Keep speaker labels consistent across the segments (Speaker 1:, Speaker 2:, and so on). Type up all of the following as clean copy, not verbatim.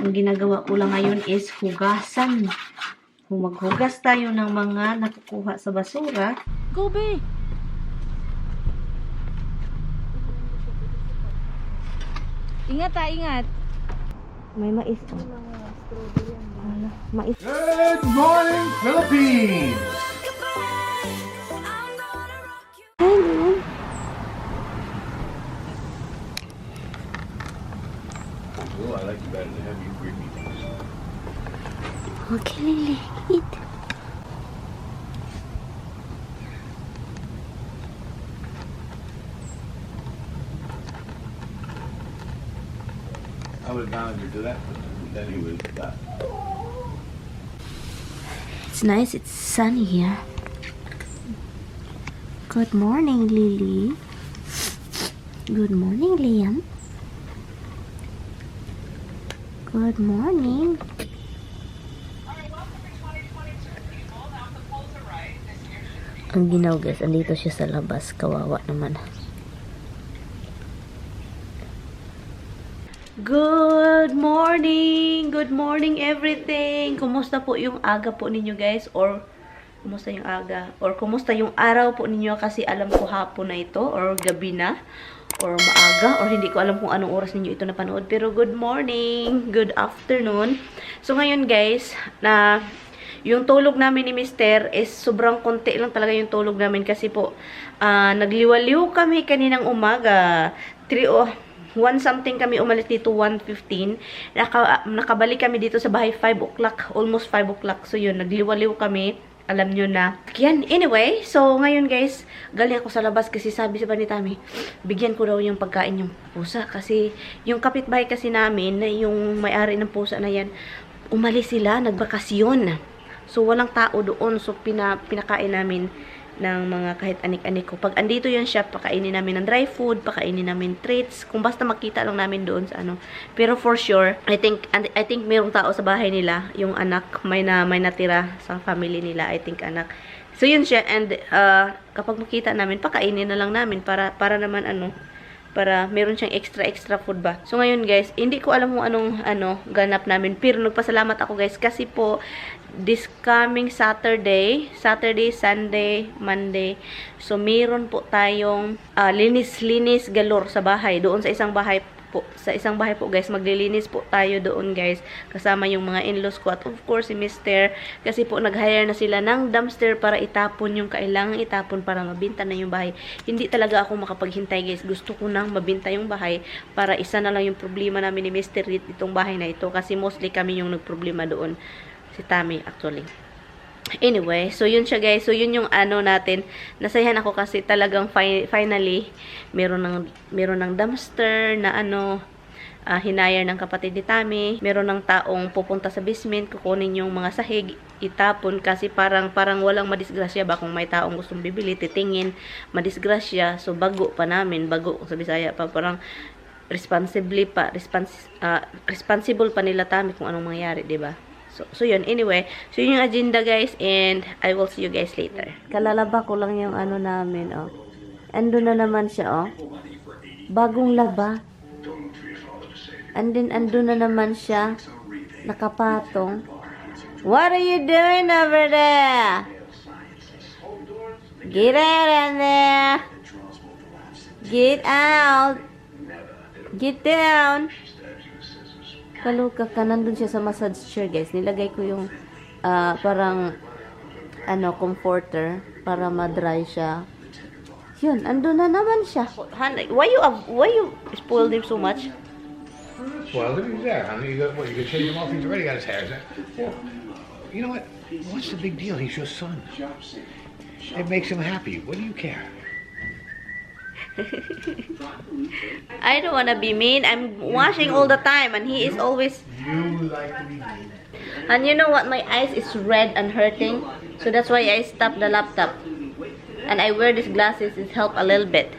Speaker 1: Ang ginagawa ko lang ngayon is hugasan. Maghugas tayo ng mga nakukuha sa basura.
Speaker 2: Go, be! Ingat ingat.
Speaker 1: May mais. Mais.
Speaker 3: Good morning, Philippines! Oh, I like you better than heavy creamy things.
Speaker 1: Okay, Lily. Eat.
Speaker 3: I would advise you to do that, but then he would that.
Speaker 1: It's nice. It's sunny here. Good morning, Lily. Good morning, Liam. Good morning. Ang ginaw guys, andito siya sa labas. Kawawa naman. Good morning! Good morning everything! Kumusta po yung aga po ninyo guys? Or kumusta yung aga? Or kumusta yung araw po ninyo? Kasi alam ko hapon na ito or gabi na or maaga or hindi ko alam kung anong oras ninyo ito napanood. Pero good morning! Good afternoon! So ngayon guys, na yung tulog namin ni Mister is sobrang konti lang talaga yung tulog namin kasi po nagliwaliw kami kaninang umaga. 1 something kami umalis dito, 1:15. Nakabalik kami dito sa bahay 5 o'clock, almost 5 o'clock. So yun, nagliwaliw kami. Alam nyo na. Yan, anyway, so ngayon guys, galing ako sa labas kasi sabi sa ni Tami, bigyan ko daw yung pagkain yung pusa. Kasi yung kapitbahay kasi namin, yung may-ari ng pusa na yan, umalis sila, nagbakasyon. So walang tao doon, so pinakain namin ng mga kahit anik-anik ko. Pag andito yan siya, pakainin namin ng dry food, pakainin namin treats, kung basta makita lang namin doon sa ano. Pero for sure, I think mayroong tao sa bahay nila, yung anak, may natira sa family nila, I think anak. So yun siya, and kapag makita namin, pakainin na lang namin para naman para meron siyang extra food ba. So ngayon guys, hindi ko alam kung anong ganap namin, pero nagpasalamat ako guys kasi po this coming Saturday, Sunday, Monday. So meron po tayong linis galore sa bahay. Doon sa isang bahay po guys, maglilinis po tayo doon guys, kasama yung mga in-laws ko at of course si Mister, kasi po nag-hire na sila ng dumpster para itapon yung kailangang itapon para mabinta na yung bahay. Hindi talaga ako makapaghintay guys, gusto ko nang mabinta yung bahay para isa na lang yung problema namin ni Mister itong bahay na ito, kasi mostly kami yung nagproblema doon, si Tami actually. Anyway, so yun siya guys. So yun yung natin. Nasayahan ako kasi talagang finally meron ng dumpster na hinayar ng kapatid ni Tami. Meron ng taong pupunta sa basement, kukunin yung mga sahig, itapon kasi parang walang madisgrasya ba kung may taong gustong bibili, titingin, madisgrasya. So bago pa namin, bago sa Bisaya pa, parang responsible pa nila Tami kung anong mangyari, 'di ba? So yun, anyway. So yun yung agenda guys, and I will see you guys later. Kalalaba ko lang yung namin, oh. Ando na naman siya, oh. Bagong laba. And then, ando na naman siya. Nakapatong. What are you doing over there? Get out of there. Get out. Get down. Kaluka ka, nandun siya sa massage chair guys. Nilagay ko yung parang comforter para ma-dry siya. Yun, andun na naman siya. Why you spoil him so much?
Speaker 3: Well, look at that. I mean, you could shave him off. He's already got his hair. Well, you know what? What's the big deal? He's your son. It makes him happy. What do you care?
Speaker 1: I don't want to be mean. I'm washing all the time and he is always...
Speaker 3: You like to be mean.
Speaker 1: And you know what? My eyes is red and hurting. So that's why I stopped the laptop. And I wear these glasses. It help a little bit.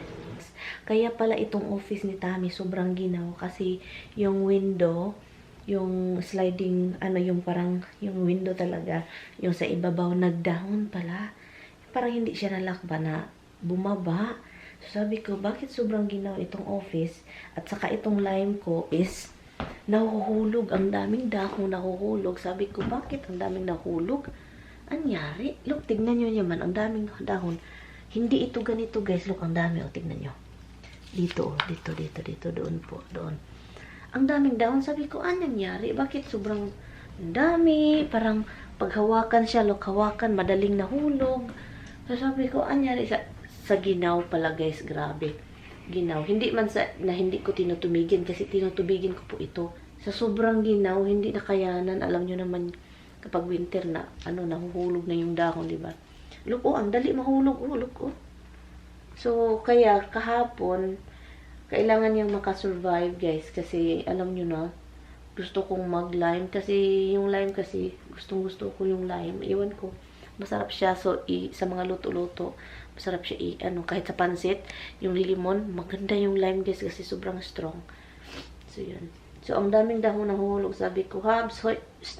Speaker 1: Kaya pala itong office ni Tami sobrang ginaw kasi yung window, yung sliding, yung parang, yung window talaga, yung sa ibabaw, nagdahon pala. Parang hindi siya nalakba na bumaba. So sabi ko, bakit sobrang ginaw itong office? At saka itong lime ko is nahuhulog. Ang daming dahon nahuhulog. Sabi ko, bakit ang daming nahulog? Anyari? Look, tignan nyo naman. Ang daming dahon. Hindi ito ganito, guys. Look, ang dami. O, tignan nyo. Dito, dito. Doon po, doon. Ang daming dahon. Sabi ko, anyari? Bakit sobrang dami? Parang paghawakan siya, look, hawakan, madaling nahulog. So, sabi ko, anyari? Sa ginaw pala, guys. Grabe. Ginaw. Hindi man na hindi ko tinutubigin kasi tinutubigin ko po ito. Sa sobrang ginaw, hindi na kayanan. Alam nyo naman, kapag winter na, nahuhulog na yung dahon, di ba? Look, ang dali mahulog. Look, So, kaya, kahapon, kailangan niyang makasurvive, guys. Kasi, alam nyo na, gusto kong mag-lime. Kasi, yung lime kasi, gustong-gusto ko yung lime. Iwan ko. Masarap siya. So, sa mga luto-luto, masarap siya kahit sa pansit, yung limon, maganda yung lime, guys, kasi sobrang strong. So, yun. So, ang daming dahon nahuhulog. Sabi ko, So,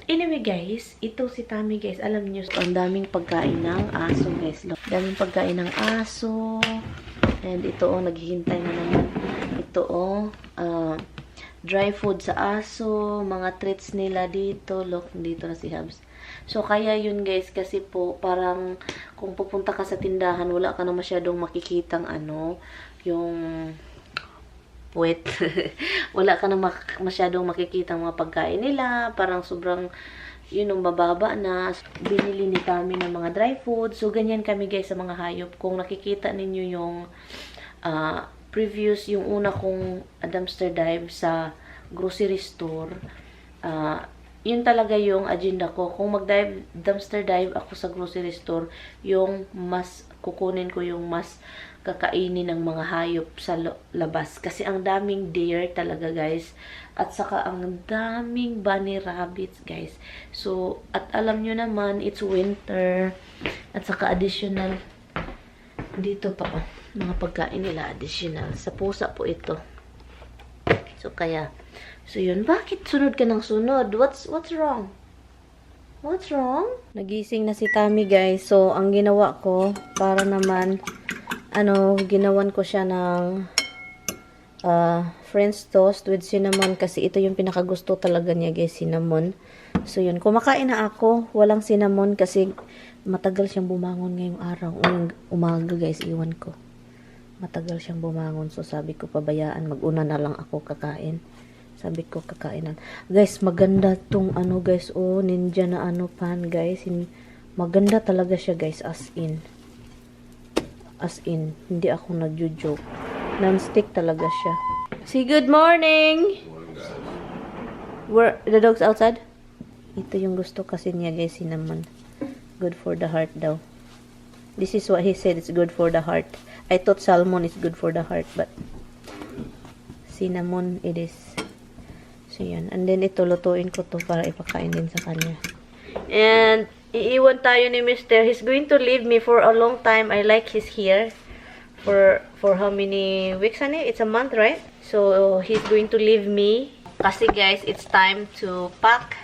Speaker 1: anyway, guys, ito si Tami, guys. Alam niyo, ang daming pagkain ng aso, guys. Look, daming pagkain ng aso. And ito, naghihintay na naman. Ito, dry food sa aso. Mga treats nila dito. Look, dito na si Habs. So, kaya yun, guys, kasi po, parang, kung pupunta ka sa tindahan, wala ka na masyadong makikitang, yung puwet. Wala ka na masyadong makikitang mga pagkain nila. Parang sobrang, mababa na. Binili ni kami ng mga dry food. So, ganyan kami, guys, sa mga hayop. Kung nakikita ninyo yung, previous, yung una kong dumpster dive sa grocery store, yun talaga yung agenda ko. Kung dumpster dive ako sa grocery store, yung mas kukunin ko yung mas kakainin ng mga hayop sa labas. Kasi ang daming deer talaga, guys. At saka ang daming bunny rabbits, guys. So, at alam nyo naman, it's winter. At saka additional, dito pa, mga pagkain nila additional. Sa pusa po ito. So, kaya, so yun, bakit sunod ka ng sunod? What's wrong? What's wrong? Nagising na si Tami, guys. So, ang ginawa ko, para naman, ginawan ko siya ng French toast with cinnamon kasi ito yung pinakagusto talaga niya, guys, cinnamon. So, yun. Kumakain na ako. Walang cinnamon kasi matagal siyang bumangon ngayong araw. Ngayong umaga, guys, iwan ko. Matagal siyang bumangon. So, sabi ko, pabayaan. Mag-una na lang ako kakain. Sabi ko, kakainan. Guys, maganda tong guys. Oh, ninja na pan, guys. Maganda talaga siya, guys. As in. Hindi ako nagjo-joke. Non-stick talaga siya. Say good morning! Where the dog's outside? Ito yung gusto kasi niya, guys. Cinnamon. Good for the heart daw. This is what he said. It's good for the heart. I thought salmon is good for the heart, but cinnamon it is. So, yan. And then, ito, lutuin ko to para ipakain din sa kanya. And, iiwan tayo ni Mr. He's going to leave me for a long time. I like his hair. For how many weeks, honey? It's a month, right? So, he's going to leave me. Kasi, guys, it's time to pack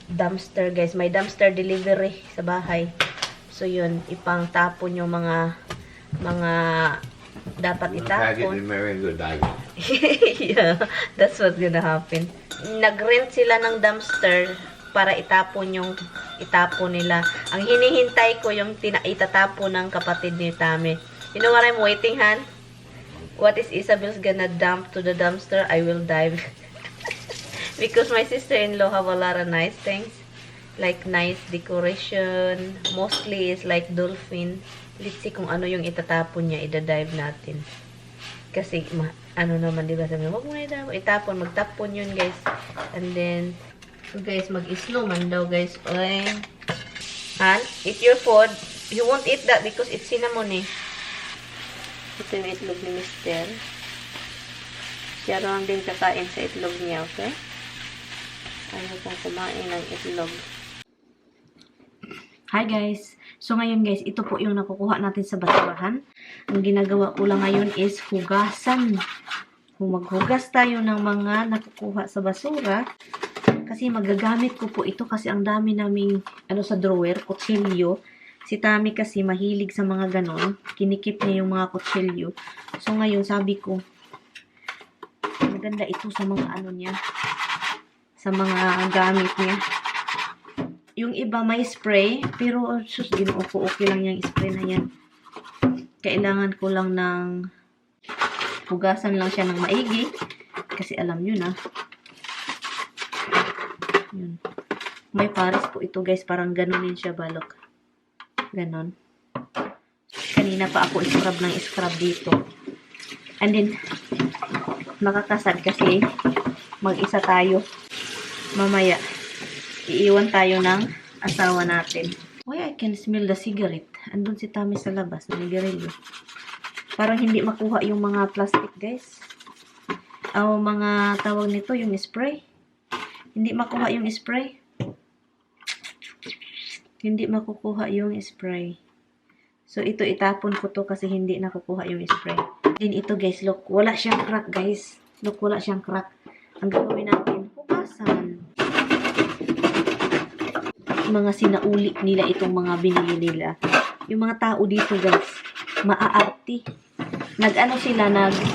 Speaker 1: dumpster, guys. May dumpster delivery sa bahay. So, yun. Ipang tapon yung mga dapat itapon. Yeah, that's what's gonna happen. Nag-rent sila ng dumpster para itapon nila. Ang hinihintay ko yung itatapon ng kapatid ni Tami. You know what I'm waiting, Han? What is Isabel's gonna dump to the dumpster? I will dive. Because my sister-in-law have a lot of nice things. Like nice decoration. Mostly is like dolphin. Let's see kung ano yung itatapon niya. Ida-dive natin. Kasi, naman, diba sabi, wag mo na itapon. Magtapon yun, guys. And then, so guys, mag-slow man daw, guys. Okay. And, eat your food. You won't eat that because it's cinnamon, eh. Ito yung itlog ni Mr. Siya lang din kakain sa itlog niya, okay? Ayaw pong kumain ng itlog. Hi, guys. So, ngayon, guys, ito po yung nakukuha natin sa basurahan. Ang ginagawa ko lang ngayon is hugasan. Maghugas tayo ng mga nakukuha sa basura. Kasi magagamit ko po ito kasi ang dami naming sa drawer, kutsilyo. Si Tami kasi mahilig sa mga ganon. Kinikip niya yung mga kutsilyo. So ngayon sabi ko, maganda ito sa mga niya. sa mga gamit niya. Yung iba may spray, pero sus, ginoo ko, okay lang yung spray na yan. Kailangan ko lang ng hugasan lang siya ng maigi. Kasi alam nyo na. Yun. May pares po ito guys, parang ganunin siya balok. Ganon. Kanina pa ako scrub dito. And then, makakasad kasi mag-isa tayo. Mamaya, iiwan tayo ng asawa natin. Why I can smell the cigarette? Andun si Tami sa labas, nanigarilyo. Parang hindi makuha yung mga plastic, guys. O mga tawag nito, yung spray. Hindi makuha yung spray. Hindi makukuha yung spray. So, ito itapon ko to kasi hindi nakukuha yung spray. Then ito, guys, look. Wala siyang crack, guys. Look, wala siyang crack. Ang gagawin natin, hugasan. Mga sinauli nila itong mga binili nila. Yung mga tao dito, guys, maaarti. Nag-ano sila,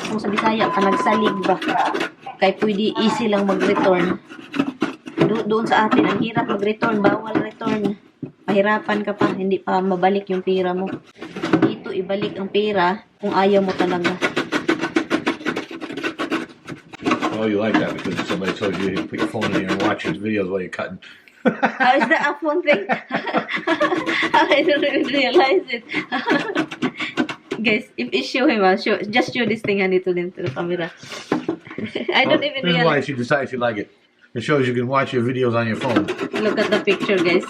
Speaker 1: kung sa Bisaya ka, nagsalig ba? Kaya pwede easy lang mag-return. Doon sa atin, ang hirap mag-return, bawal return. Pahirapan ka pa, hindi pa mabalik yung pera mo. Dito, ibalik ang pera kung ayaw mo talaga.
Speaker 3: Oh, you like that because somebody told you to put your phone in there and watch his videos while you're cutting.
Speaker 1: How is that a phone thing? I don't even realize it. Guys, if you show him, just show this thing to the camera. I don't even
Speaker 3: This is why
Speaker 1: realize.
Speaker 3: she decides you like it. It shows you can watch your videos on your phone.
Speaker 1: Look at the picture, guys.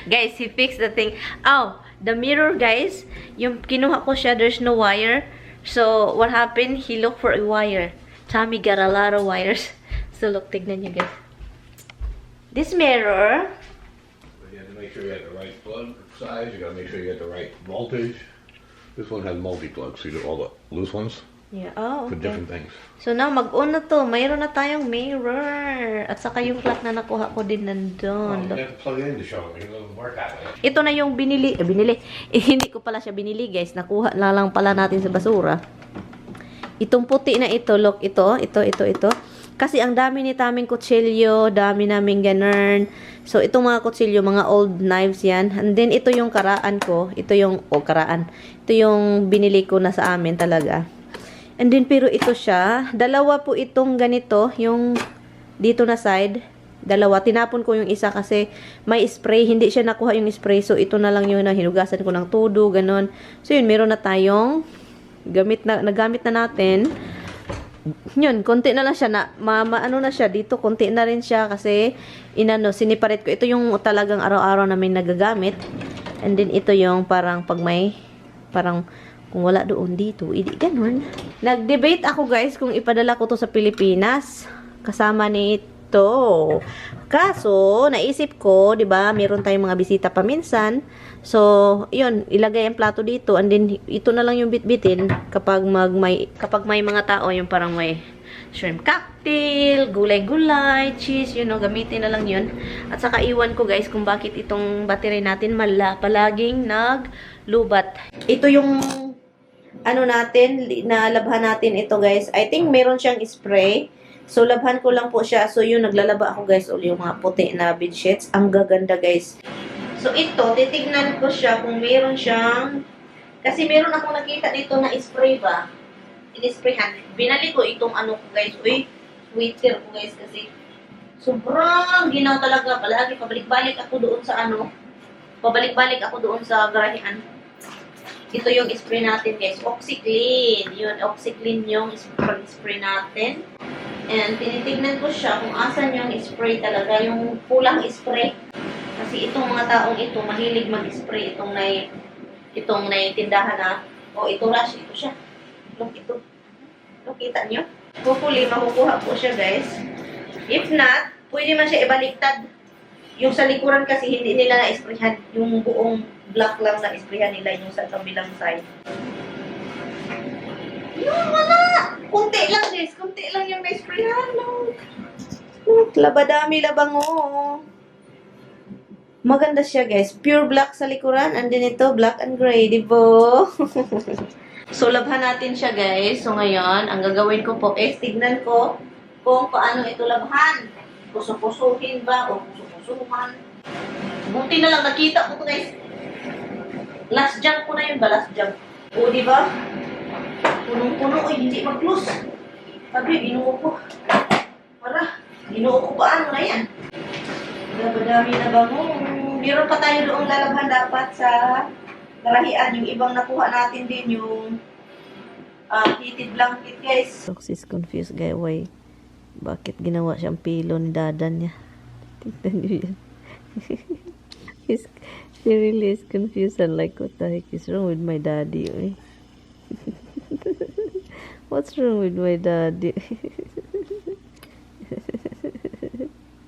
Speaker 1: Guys, he fixed the thing. Oh, the mirror, guys. Yung kinuha ko siya, there's no wire. So, what happened? He looked for a wire. Tommy got a lot of wires. So, look, tignan niyo, guys. This mirror.
Speaker 3: You have to make sure you have the right plug size. You got to make sure you get the right voltage. This one has multi-plug, so you do all the loose ones
Speaker 1: Yeah, oh,
Speaker 3: for
Speaker 1: okay.
Speaker 3: different things.
Speaker 1: So, now, mag-on na to. Mayroon na tayong mirror. At saka yung clock na nakuha ko din nandun.
Speaker 3: You
Speaker 1: Look.
Speaker 3: have to plug it in to show them. It doesn't work that way.
Speaker 1: Ito na yung binili. Hindi ko pala siya binili, guys. Nakuha na lang pala natin sa basura. Itong puti na ito, look, ito. Kasi ang dami ni Taming kutsilyo, dami naming ganern. So, itong mga kutsilyo, mga old knives yan. And then, ito yung karaan ko. Ito yung, karaan. Ito yung binili ko na sa amin talaga. And then, pero ito siya. Dalawa po itong ganito, yung dito na side. Dalawa. Tinapon ko yung isa kasi may spray. Hindi siya nakuha yung spray. So, ito na lang yung hinugasan ko ng tudo, ganon. So, yun, meron na tayong nagamit na natin. Yun, konti na lang siya na, ano na siya, dito, konti na rin siya kasi, siniparate ko. Ito yung talagang araw-araw namin nagagamit. And then, ito yung parang pag may, parang, kung wala doon dito, ganun. Nag-debate ako guys kung ipadala ko to sa Pilipinas. Kasama nito. Kaso, naisip ko, 'di ba, meron tayong mga bisita paminsan. So, 'yun, ilagay ang plato dito and then ito na lang yung bitbitin kapag may mga tao yung parang may shrimp cocktail, gulay-gulay, cheese, gamitin na lang 'yun. At saka iwan ko guys kung bakit itong battery natin palaging naglubat. Ito yung natin, nalabhan natin ito guys. I think meron siyang spray. So, labhan ko lang po siya. So, yun, naglalaba ako guys. Uli yung mga puti na bedsheets. Ang gaganda guys. So, ito, titignan ko siya kung meron siyang, kasi meron akong nakita dito na spray ba? In-sprayhan. Binali ko itong ko guys. Uy, sweater ko guys kasi sobrang ginaw talaga. Palagi, pabalik-balik ako doon sa pabalik-balik ako doon sa garahean. Ito yung spray natin guys. OxiClean. Yun, OxiClean yung spray natin. And tinitignan ko siya kung asan yung spray talaga. Yung pulang spray. Kasi itong mga taong ito, mahilig mag-spray. Itong naitindahan na. O, ito rush. Ito siya. Look, ito. Look, kita nyo? Hopefully, makukuha po siya guys. If not, pwede man siya ibaliktad. Yung sa likuran kasi hindi nila na-sprayhan. Yung buong black lang na-sprayhan nila yung sa kabilang side. Yung wala! Kunti lang guys. Kunti lang yung na-sprayhan. Look, labadami labango. Maganda siya guys. Pure black sa likuran. And then ito, black and gray. Diba? So, labhan natin siya guys. So, ngayon, ang gagawin ko po is tignan ko kung paano ito labhan. Puso-pusuhin ba o puso-pusuhan. Buti na lang nakita ko to guys. Last jump ko na yun ba? Last jump. O diba? Punong-puno. Uy, hindi mag-close. Sabi, ginuo ko. Para, ginuo ko paano na yan. Madami na ba mo? Meron pa tayo doong lalabhan dapat sa karahian. Yung ibang nakuha natin din yung heated blanket guys. Roxy's confused guy. Why? Bakit ginawa siyang pilo ni dadan niya? Tignan niyo yan. She really is confused and like, what the heck is wrong with my daddy? Uy? What's wrong with my daddy?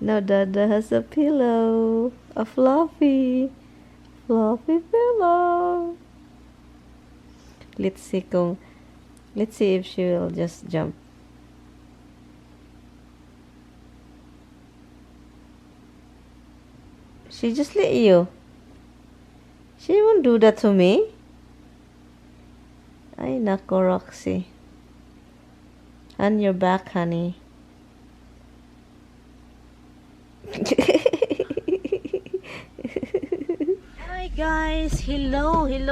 Speaker 1: Now Dada has a pillow. A fluffy pillow. Let's see if she will just jump. She just let you. She won't do that to me. Ay, nako, Roxy. On your back, honey. Hi guys. Hello. Good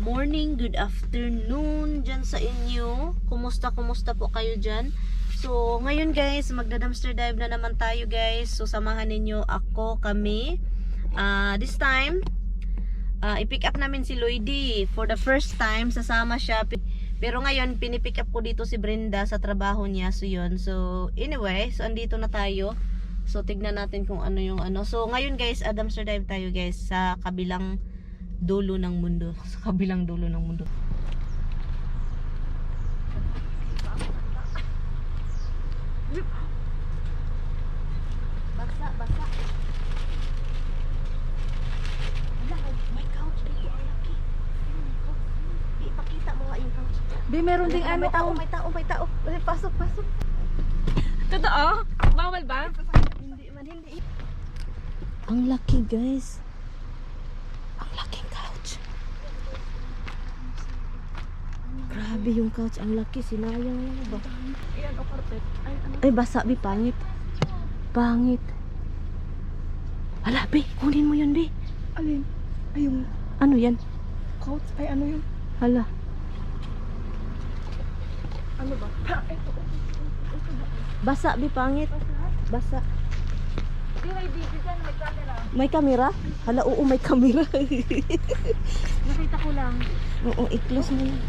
Speaker 1: morning, good afternoon dyan sa inyo. Kumusta po kayo dyan? So, ngayon guys, magda-dumpster dive na naman tayo guys. So, samahan ninyo kami. This time, i-pick up namin si Lloydie. For the first time, sasama siya. Pero ngayon, pinipick up ko dito si Brenda sa trabaho niya. So, yun. So, anyway, so andito na tayo. So, tignan natin kung ano yung ano. So, ngayon guys, dumpster dive tayo guys sa kabilang dulo ng mundo. Sa kabilang dulo ng mundo. Basa. May couch dito. Ang laki. Ipakita mo nga yung couch.
Speaker 2: Be, meron ding
Speaker 1: May tao. Pasok.
Speaker 2: Totoo? Bawal ba?
Speaker 1: Hindi. Ang laki guys. Ang laking couch. Grabe yung couch. Ang laki. Sinayang lang ba?
Speaker 2: Ayan, o carpet.
Speaker 1: Ay, basa, Bi. Pangit. Hala, Bi. Kunin mo yun, Bi.
Speaker 2: Alin? Ay, yung
Speaker 1: Ano yan?
Speaker 2: couch? Ay, ano yun?
Speaker 1: Hala.
Speaker 2: Ano ba? Ito ba?
Speaker 1: Basa, Bi. Pangit. Basa.
Speaker 2: Di, may video dyan, may camera.
Speaker 1: May kamera? Hala, oo, may kamera.
Speaker 2: Nakita ko lang.
Speaker 1: Oo, i-close mo lang.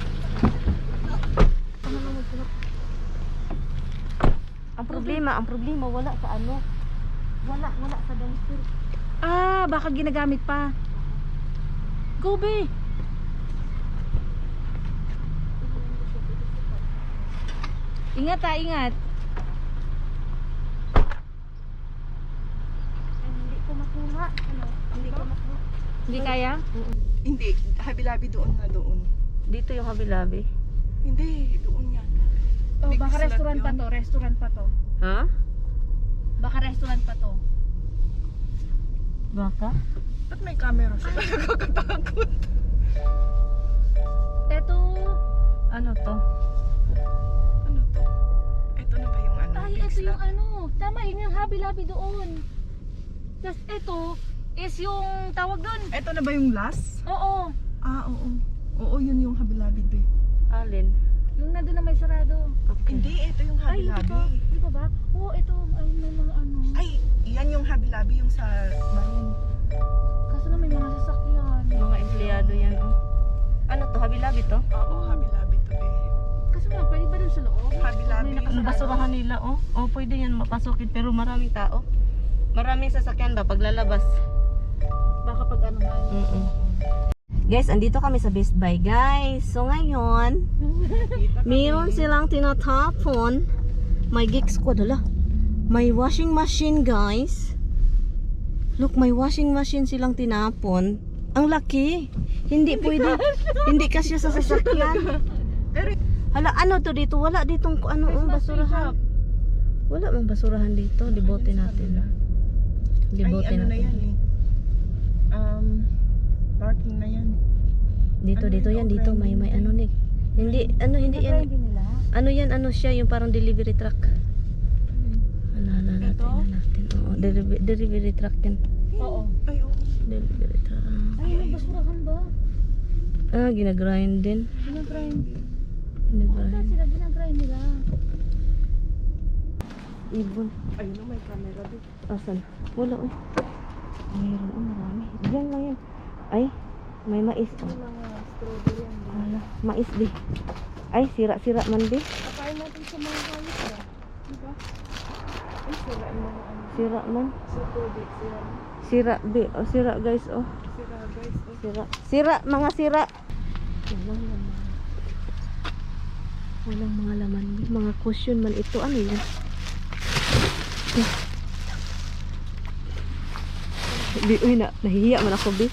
Speaker 1: Ang problema, wala sa ano. Wala sa dumpster.
Speaker 2: Ah, baka ginagamit pa. Go, be. Ingat.
Speaker 1: Hindi ko makuha.
Speaker 2: Hindi kaya?
Speaker 4: Hindi, habilabi doon na doon.
Speaker 1: Dito yung habilabi.
Speaker 4: Hindi, doon nga.
Speaker 2: Oh,
Speaker 4: Big
Speaker 2: baka
Speaker 4: slot
Speaker 2: restaurant pa
Speaker 4: yun.
Speaker 2: to, restaurant pa to.
Speaker 1: Ha?
Speaker 2: Baka restaurant pa to.
Speaker 1: Baka?
Speaker 4: Ba't may camera siya? Nakakatakot.
Speaker 2: Eto.
Speaker 1: Ano to?
Speaker 4: Ano to? Ito na ba yung ano?
Speaker 2: Ay,
Speaker 4: big
Speaker 2: ito yung
Speaker 4: slot?
Speaker 2: ano. Tama, yun yung habi-labi doon. Tapos ito is yung tawag doon.
Speaker 4: Ito na ba yung last?
Speaker 2: Oo.
Speaker 4: Ah, oo. Oo, yun yung habilabi de.
Speaker 1: Alin?
Speaker 2: Yung nandun na may sarado.
Speaker 1: Okay.
Speaker 4: Hindi, ito yung
Speaker 2: Ay, hindi
Speaker 4: habilabi.
Speaker 2: pa. Hindi pa ba? Oo, ito. Ay, may mga ano.
Speaker 4: Ay, yan yung habilabi yung sa maroon.
Speaker 2: Kaso na may mga sasakyan.
Speaker 1: Mga empleyado yan, oh. Ano to? Habilabi to?
Speaker 4: Oo, habilabi to be.
Speaker 2: Kaso na, pwede ba dun sa loob?
Speaker 4: Habilabi
Speaker 2: May
Speaker 4: yung
Speaker 1: Ang
Speaker 2: nakasarado.
Speaker 1: basurahan nila, oh. Oh, pwede yan mapasukin pero maraming tao. Maraming sasakyan ba paglalabas?
Speaker 2: Baka pag ano nga.
Speaker 1: Guys, andito kami sa Best Buy, guys. So ngayon, mayroon silang tinatapon. May Geek Squad, hala. May washing machine, guys. Look, may washing machine silang tinapon. Ang laki. Hindi pwede. Hindi kasi sa sasakyan. Hala, ano to dito? Wala ditong ano, basurahan. Wala mang basurahan dito. Libote natin.
Speaker 4: Ay,
Speaker 1: Libote
Speaker 4: ano na
Speaker 1: natin.
Speaker 4: yan eh. Parking na yan.
Speaker 1: Dito
Speaker 4: Ano
Speaker 1: dito
Speaker 4: yun,
Speaker 1: yan dito may ano ni. Hindi ano hindi yan.
Speaker 2: Hindi nila.
Speaker 1: Ano yan? Ano siya? Yung parang delivery truck. Ano natin?
Speaker 4: Ito?
Speaker 1: Ano natin? Oo, delivery truck yan.
Speaker 2: Oo.
Speaker 4: Ay, oo.
Speaker 1: Delivery truck.
Speaker 2: Ay, may basurahan ba?
Speaker 1: Ah, ginagrind din.
Speaker 2: Ginagrind.
Speaker 1: Ginagrind.
Speaker 2: Saan sila ginagrind nila?
Speaker 1: Ibon.
Speaker 4: Ayun na, may camera doon.
Speaker 1: Asan? Wala eh. Mayroon. Oh, marami. Diyan lang yan. Ay, may mais. Oh.
Speaker 4: Mga strawberry yan.
Speaker 1: Hala, mais di. Ay, sira-sira man di.
Speaker 4: Kapain natin sa mga hayop ba? Diba? Ay, sira yung mga ano.
Speaker 1: Sira man.
Speaker 4: Sa tubig, sira.
Speaker 1: Sira di. Oh, sira guys. Oh.
Speaker 4: Sira guys. Oh.
Speaker 1: Sira. Sira, mga sira. Walang laman. Walang mga laman. Mga cushion man ito. Ano yan? Bi, uy, nahihiya man ako, bi.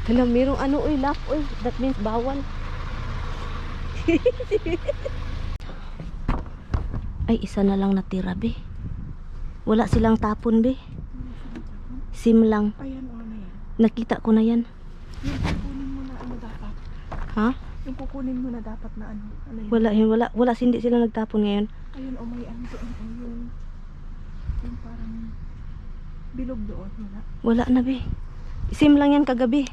Speaker 1: Hala, merong ano, uy, laugh, uy. That means bawal. Ay, isa na lang natira, bi. Wala silang tapon, bi. Sim lang.
Speaker 4: Ayan, o na yan.
Speaker 1: Nakita ko na yan.
Speaker 4: Yung kukunin mo na ano dapat.
Speaker 1: Ha?
Speaker 4: Yung kukunin mo na dapat na ano. Ano yun?
Speaker 1: Wala, yun, wala. Wala, hindi sila nagtapon ngayon.
Speaker 4: Ayun, o may ano doon. O yun. Yung parang bilog doon. Wala.
Speaker 1: Wala na, bi. Sim lang yan kagabi.